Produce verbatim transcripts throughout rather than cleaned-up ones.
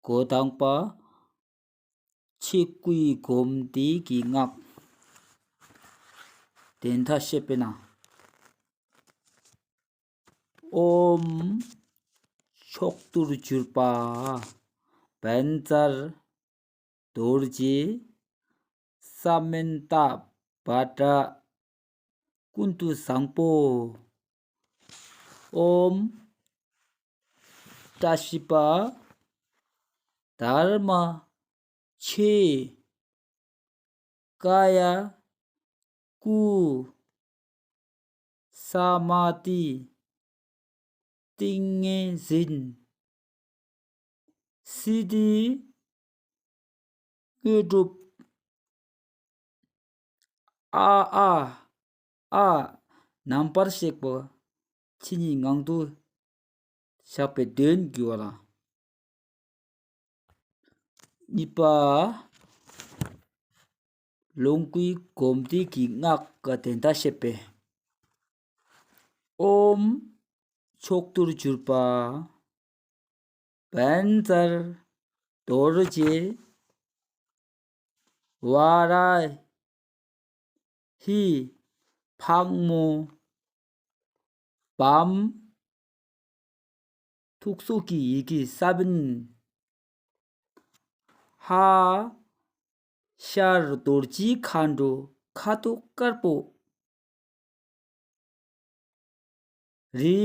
འགོ་དང་པ། ཆོས་སྐུའི་སྒོམ་བཟླས་ཀྱི་སྔགས། དོན་དག་བཤད་པས་ན། ཨོཾ་མཆོག་ཏུ་གྱུར་པ་བཛྲ་རྡོ་རྗེ་ས་མནྟ་བཛྲ་ཀུན་ཏུ་བཟང་པོ། ཨོཾ་བཀྲ་ཤིས་པ་དྷརྨ་ཆོས་ཀ་ཡ་སྐུ་ས་མ་ཏི་ཏིང་ངེ་འཛིན་སིདྡྷི་དངོས་གྲུབ། ཨ་ཨ་ཨ། རྣམ་པར་ཤེས་པ་ཆོས་ཉིད་ངང་དུ་བཞག་པའི་དོན་བསྒྱུར་བ་ལ། གཉིས་པ། ལོངས་སྐུའི་སྒོམ་བཟླས་ཀྱི་སྔགས་ཀྱི་དོན་དག་བཤད་པས། ཨོཾ་མཆོག་ཏུ་གྱུར་པ་བཛྲ་རྡོ་རྗེ་ཝཱ་ར་ཧི་ཕག་མོ་བམ། ཐུགས་སྲོག་གི་ཡི་གེ་ས་བོན། ཧ་ཤར་རྡོ་རྗེ་མཁའ་འགྲོ་ཁ་དོག་དཀར་པོ། རི་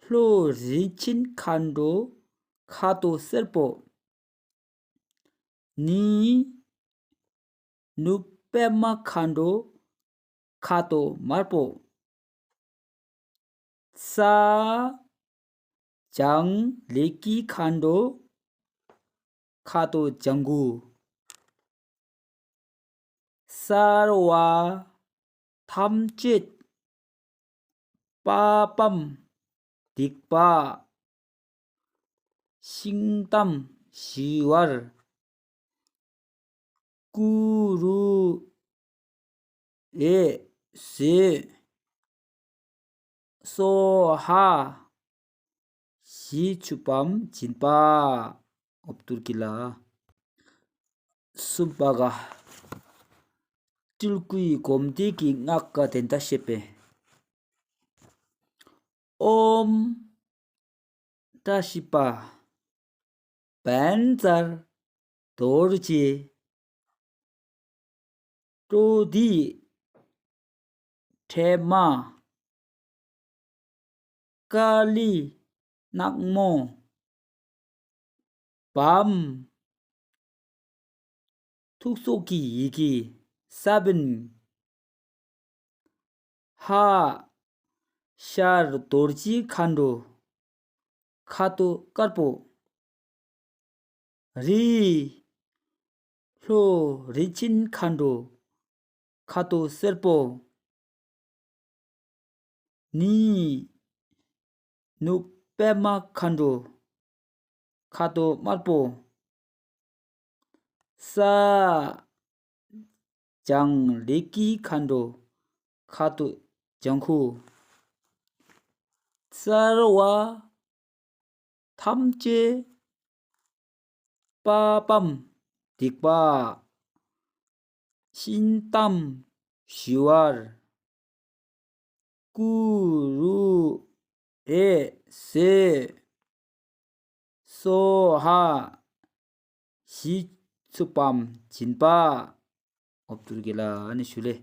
ལྷོ་རིན་ཆེན་མཁའ་འགྲོ་ཁ་དོག་སེར་པོ། ནི་ནུབ་པདྨ་མཁའ་འགྲོ་ཁ་དོག་དམར་པོ། ས་ལྗང་ལས་ཀྱི་མཁའ་འགྲོ་ཁ་དོག་ལྗང་གུ། སརྦ་ཐམས་ཅད་པཱ་པཾ་སྡིག་པ་ཤིན་ཏཾ་ཞི་བར་ཀུ་རུ་ཨེ་ཟེ་སྭཱ་ཧཱ། ཞེས་མཆོད་པའམ་སྦྱིན་པ། འོབ་ཏུར་གི་ལ། གསུམ་པ་ག་སྤྲུལ་སྐུའི་སྒོམ་བཟླས་ཀྱི་སྔགས་ཀྱི་དོན་དག་བཤད་པས། ཨོཾ་བཀྲ་ཤིས་པ་བཛྲ་རྡོ་རྗེ་ཀྲོ་དྷི་ཕྲེང་བ་ཀཱ་ལི་ནག་མོ་བམ། ཐུགས་སྲོག་གི་ཡི་གེ་ས་བོན། ཧ་ཤར་རྡོ་རྗེ་མཁའ་འགྲོ་ཁ་དོག་དཀར་པོ། རི་ལྷོ་རིན་ཆེན་མཁའ་འགྲོ་ཁ་དོག་སེར་པོ། ནི་ནུབ་པདྨ་མཁའ་འགྲོ་ཁ་དོག་དམར་པོ། ས་ལྗང་ལས་ཀྱི་མཁའ་འགྲོ་ཁ་དོག་ལྗང་ཁུ། སརྦ་ཐམས་ཅད་པཱ་པཾ་སྡིག་པ་ཤིན་ཏཾ་ཞི་བར་ཀུ་རུ་ཨེ་ཟེ་སྭཱ་ཧཱ། ཞེས་མཆོད་པའམ་སྦྱིན་པ། འོབ་ཏུར་གི་ལ་ཨ་ནི་ཞུ་ལེ།